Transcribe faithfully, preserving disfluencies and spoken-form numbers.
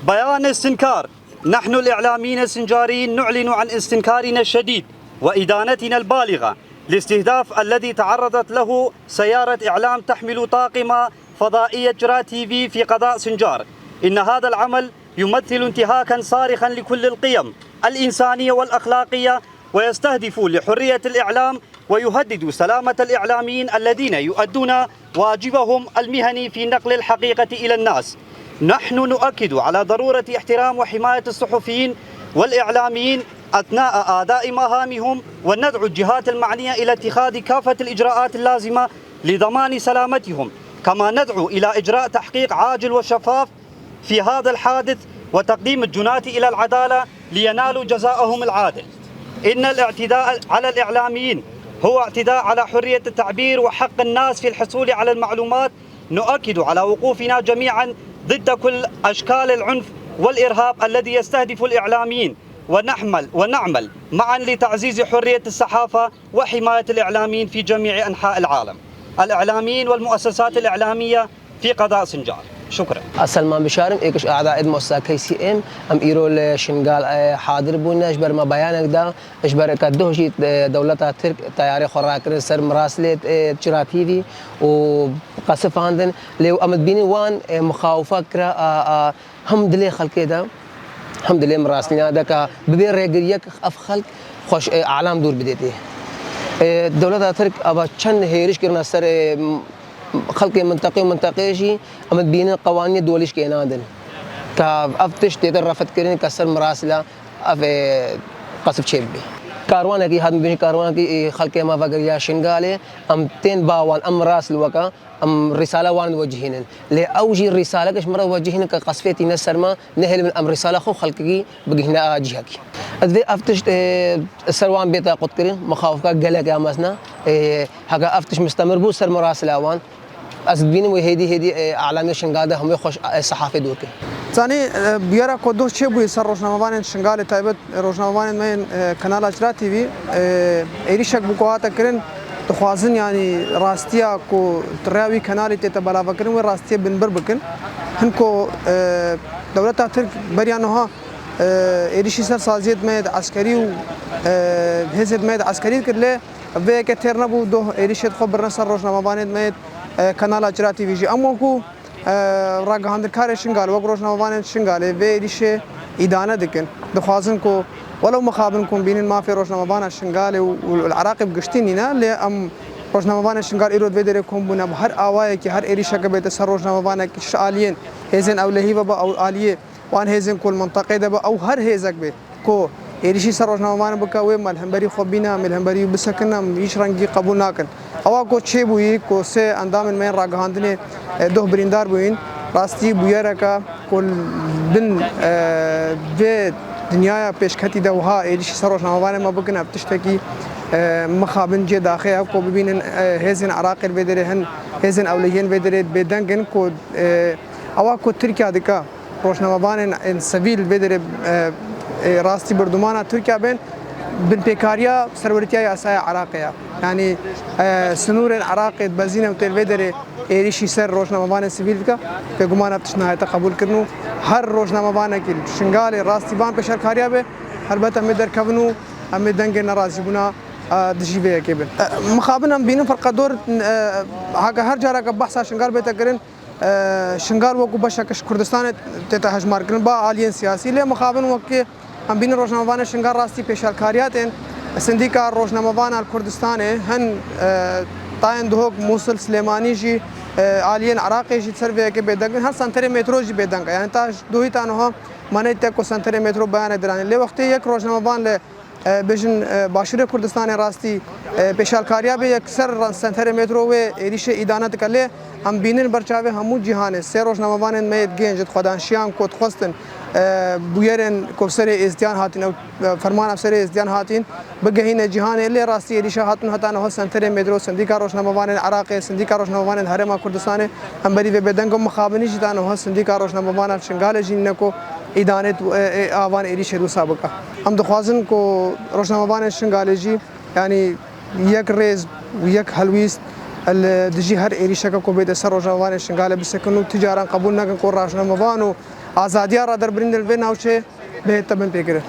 بيان استنكار. نحن الإعلاميين السنجاريين نعلن عن استنكارنا الشديد وإدانتنا البالغة لاستهداف الذي تعرضت له سيارة إعلام تحمل طاقم فضائية جرا تي في في قضاء سنجار. إن هذا العمل يمثل انتهاكا صارخا لكل القيم الإنسانية والأخلاقية، ويستهدف لحرية الإعلام، ويهدد سلامة الإعلاميين الذين يؤدون واجبهم المهني في نقل الحقيقة إلى الناس. نحن نؤكد على ضرورة احترام وحماية الصحفيين والإعلاميين أثناء أداء مهامهم، وندعو الجهات المعنية إلى اتخاذ كافة الإجراءات اللازمة لضمان سلامتهم، كما ندعو إلى إجراء تحقيق عاجل وشفاف في هذا الحادث وتقديم الجناة إلى العدالة لينالوا جزاءهم العادل. إن الاعتداء على الإعلاميين هو اعتداء على حرية التعبير وحق الناس في الحصول على المعلومات. نؤكد على وقوفنا جميعا ضد كل أشكال العنف والإرهاب الذي يستهدف الإعلاميين، ونحمل ونعمل معا لتعزيز حرية الصحافة وحماية الإعلاميين في جميع أنحاء العالم. الإعلاميين والمؤسسات الإعلامية في قضاء سنجار. شكرا. Ez Selman Bişar im, êk ji e'dayê muessesa K C M. Em îro li Şingal, e, hadir bûne, ji ber me beyanek da, ji ber ke doh jî, e, dewleta Tirk teyarê xwe rakirin ser Mirasilê, e, Çira T V û qesifandin. Lê em dibînin wan, e, mixawifa kira a, a, hem dilê xelkê de, hem dilê Mirasilîna de ke bibê rêgiriyek ev xelk xweş, e, alam dûr bidêtê. E, dewleta Tirk ava çend hêriş kirine ser, e, xelkê minteqê û minteqê jî em dibînin qewanînê dolîşkê nadin. Ke ev tişt tête refet kirin ke ser Mirasila ev, e, qesif çêbibe. Karwanekî hat bibînin, karwanekî, e, xelkê me vegeriya Şingalê, em tên ba wan, em Mirasil weke, em rîsale wan diwecihînin. Lê ew jî rîsaleke ji me re diwecihînin ke qesfê tîne ser me, nehêlibin em rîsala xwe xelkekî bigihîne a cihekî. Ez vê ev tişt, e, ser wan bête qutkirin, mixawifka gelek ya mezin e. E, heke ev tişt mistemir bû ser mirasila wan, ez dibînim wê hêdî hêdî, e, alemê Şingal de hemû xweş, e, sehafê dûr kin. Zanî, e, bûyera ku doh çêbûyî ser rojnamevanên Şingalê, taybet rojnamevanên me yên, e, Kanala Çira T V, e, êrîşek bû ku hate kirin, dixwazin, yanî, rastiya ku rêya wî kanalê tête belavekirin, wê rastiyê binbir bikin. Hin ku, e, dewleta Tirk beriya niha, e, êrîşî ser saziyêt me yê eskerî û, e, hêzêt me yê eskerî dikir, lê vê yekê têr nebû, doh êrîşêt xwe birine ser rojnamevanêt me yê, e, Kanala Çira T V jî. Em wekû, e, ragihandinkarê Şingal, wek rojnamevanên Şingalê vê êrîşê îdane dikin. Dixwazin ku welew mixabin ku em bînin mafê rojnamevana Şingalê û, û li Iraqê bi giştî nîne, lê em rojnamevanên Şingal îro di vê derê kom bûne, bi her awayekî, her êrîşeke bête ser rojnamevanek, ji aliyên hêzên ewlehî ve be, ew aliyê wan hêzên ku li minteqê de be, ew her hêzek bê ku êrîşî ser rojnamevanê bike, wê me li hemberî xwe bîne, em ê li hemberî wî bisekinin, em hîç rengî qebûl nakin. Ewa ku çêbûyî ku sê endamên me yên ragihandinê, e, doh birîndar bûyîn, rastî bûyereke ku li bin, e, vê dinyaya pêşketî de wiha êrîşî ser rojnamevanê me bikin, ev tiştekî, e, mixabin cihê daxê ye ku bibînin, e, hêzên Iraqê li vê derê hin, hêzên ewlehiyên vê derê bêdeng in ku, e, ewa ku Tirkiye dike, rojnamevanên ên sivîl vê derê, e, e, rastî birdûmana Tirkiye bên, binpêkariya serwerîtiya yasaya Iraqê ye. Yanî, e, sinûrên Iraqê dibezîne û tê li vê derê êrîşî ser rojnamevanên sivîl dike, bêguman ev tişt nahête qebûlkirin û her rojnamevanekî li Şingalê rastî van pêşerkariya bê, helbet em ê derkevin û em ê dengê nerazîbûna, e, dijî vê yekê bin. E, mixabin em bînin ferqedor, e, heke her careke behsa Şingal bête kirin, E, Şingal wekû beşek ji Kurdistanê tête hejmarkirin ba aliyên siyasî. Lê mixabin wekî em bînin rojnamevanê Şingal rastî pêşalkariya tên. Sindîka Rojnamevana li Kurdistanê hin, e, tayên dihok Mûsil, Silêmanî jî, e, aliyên Iraqê jî li ser vê yekê bêdeng in. Her senterê metro jî bêdeng e. Yani ta ji dohî ta niha maneyê te ku senterê metro beyanek diranê. Lê wextê yek rojnamevan li e, bêjin, e, Başûrê Kurdistanê rastî, e, pêşalkariya bê yek ser ra-, senterê metro wê êrîşê îdane dike. Lê em bînin ber çavê hemû cîhanê sê rojnamevanên me yê gênc di xwedanşiyan ku dixwestin, e, bûyerên ku serê êzdiyan hatîn, ew, e, fermana serê êzdiyan hatîn, bigehîne cîhanê. Lê rastî êrîşa hatin heta niha senterê metro, Sindîka Rojnamevanên Iraqê, Sindîka Rojnamevanên Herêma Kurdistanê, hemberî vê bêdeng in. Mixabinî jî ta niha Sindîka Rojnamevana Şingalê jî nîne ku îdanê tu-, e, e, avan êrîşê wisa bike. Em dixwazin ku rojnamevanên Şingalê jî, yanî, yek rêz û yek helwîst li dijî her êrîşeke ku bête ser rojnamevanên Şingalê bisekin û ti caran qebûl nekin ku rojnamevan û azadiya raderbirîn li vê navçeyê bihête binpêkirin.